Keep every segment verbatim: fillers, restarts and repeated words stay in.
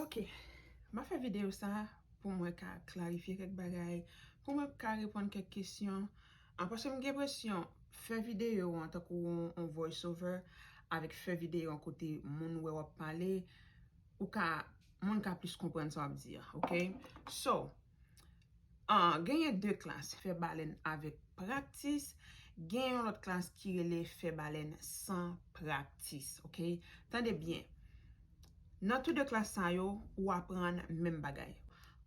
Ok, m ap fè videyo sa pou mwen ka klarifye kèk bagay, pou mwen ka reponn kèk kesyon. An, paske m gen enpresyon fè videyo an tankou yon, yon voice over avèk fè videyo an kote moun wè w ap pale, ou ka, moun ka plis konprann sa w ap di a, ok? So, an, genyen de klas, fè balèn avèk praktis, gen yon lòt klas ki rele fè balèn san praktis, ok? Tande byen. Nan tou de klas sa yo, ou aprann menm bagay.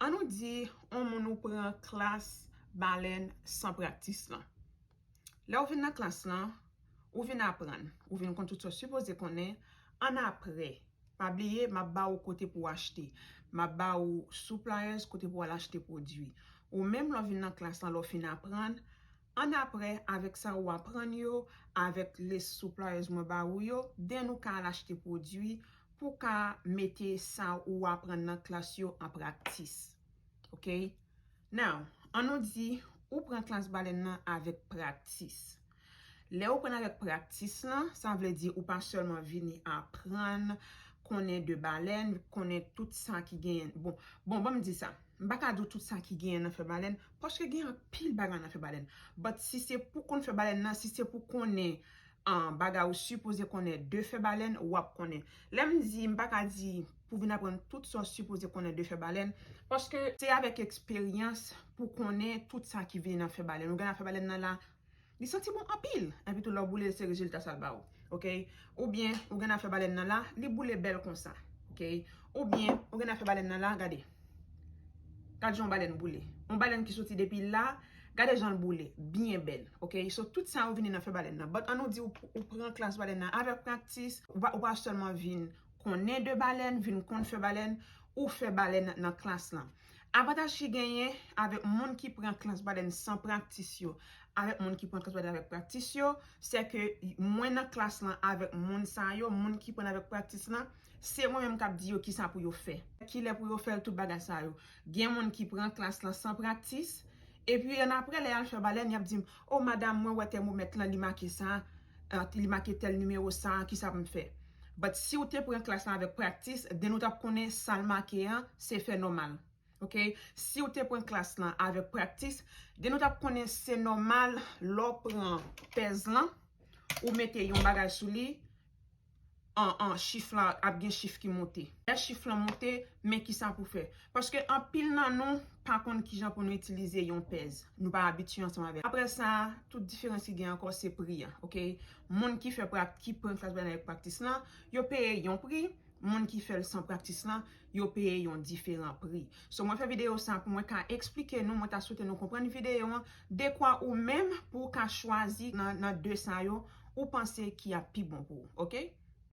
An nou di, yon moun ou pran klas balèn san praktis lan. Lè ou vin nan klas lan, ou vin aprann, ou vin konn tout sa w sipoze konnen, annapre, pa bliye, m ap ba ou kote pou w achte. M ap ba ou suppliers kote pou w al achte pwodui. Ou menm, lè w vin nan klas lan, lè w fin aprann, annapre, avèk sa ou aprann yo, avèk lis suppliers mwen ba ou yo, then ou ka al achte pwodui pou w ka mete sa ou aprann nan klas yo an praktis. Ok? Now, an nou di, ou pran klas balèn nan avèk praktis. Lè ou pran avèk praktis lan, sa vle di ou pa sèlman vini aprann, konnen de balèn, konnen tout sa ki genyen. Bon, bon, ban m di sa. M pa ka di w tout sa ki genyen nan fè balèn, paske gen anpil bagay nan fè balèn. But si se pou konn fè balèn nan, si se pou konnen, an, bagay ou sipoze konnen de fè balèn, w ap konnen. Lè m di, m pa ka di pou vin aprann tout sa w sipoze konnen de fè balèn, paske se avèk eksperyans pou konnen tout sa ki vini nan fè balèn. Ou gen nan fè balèn nan la, li santi bon anpil. Epi tou lè w boule l, se rezilta sa l ba ou. Ok? Oubyen, ou gen nan fè balèn nan la, li boule bèl konsa. Ok? Oubyen, ou gen nan fè balèn nan la, gade. Gad jan yon balèn boule. Yon balèn ki soti depi la, gade jan l boule. Byen bèl. Ok? So, tout sa yo vini nan fè balèn nan. But an nou di ou, ou pran klas balèn nan avèk praktis, ou pa, ou pa sèlman vin konnen de balèn, vin konn fè balèn, ou fè balèn nan klas lan. Avantaj ki genyen avèk moun ki pran klas balèn san praktis yo, avèk moun ki pran klas balèn avèk praktis yo, se ke mwen nan klas lan avèk moun sa yo, moun ki pran avèk praktis lan, se mwen menm k ap di yo kisa pou yo fè. Kilè pou yo fè l, tout bagay sa yo. Gen moun ki pran klas lan san praktis, epi annapre lè y al fè balèn, y ap di m, "O madanm, mwen wè tèmomèt lan, li make sa, ah, li make tèl nimewo sa, kisa pou m fè?" But si w te pran klas lan avèk praktis, then ou t ap konnen sa l make an, se fè nòmal. Ok? Si w te pran klas lan avèk praktis, then ou t ap konnen se nòmal lè w pran pèz lan, ou mete yon bagay sou li, an, an, chif la ap gen chif ki monte. Lè chif lan monte, men kisa pou fè. Paske anpil nan nou pa konn kijan pou nou itilize yon pèz. Nou pa abitye ansanm avè l. Apre sa, tout diferans ki gen ankò, se pri a, ok? Moun ki fè prak-, ki pran klas balèn avèk praktis lan, yo peye yon pri. Moun ki fè l san praktis lan, yo peye yon diferan pri. So, mwen fè videyo sa pou mwen ka eksplike nou, mwen ta swete nou konprann videyo an, dekwa ou menm pou w ka chwazi nan, nan de sa yo, ou panse ki ap pi bon pou ou, ok?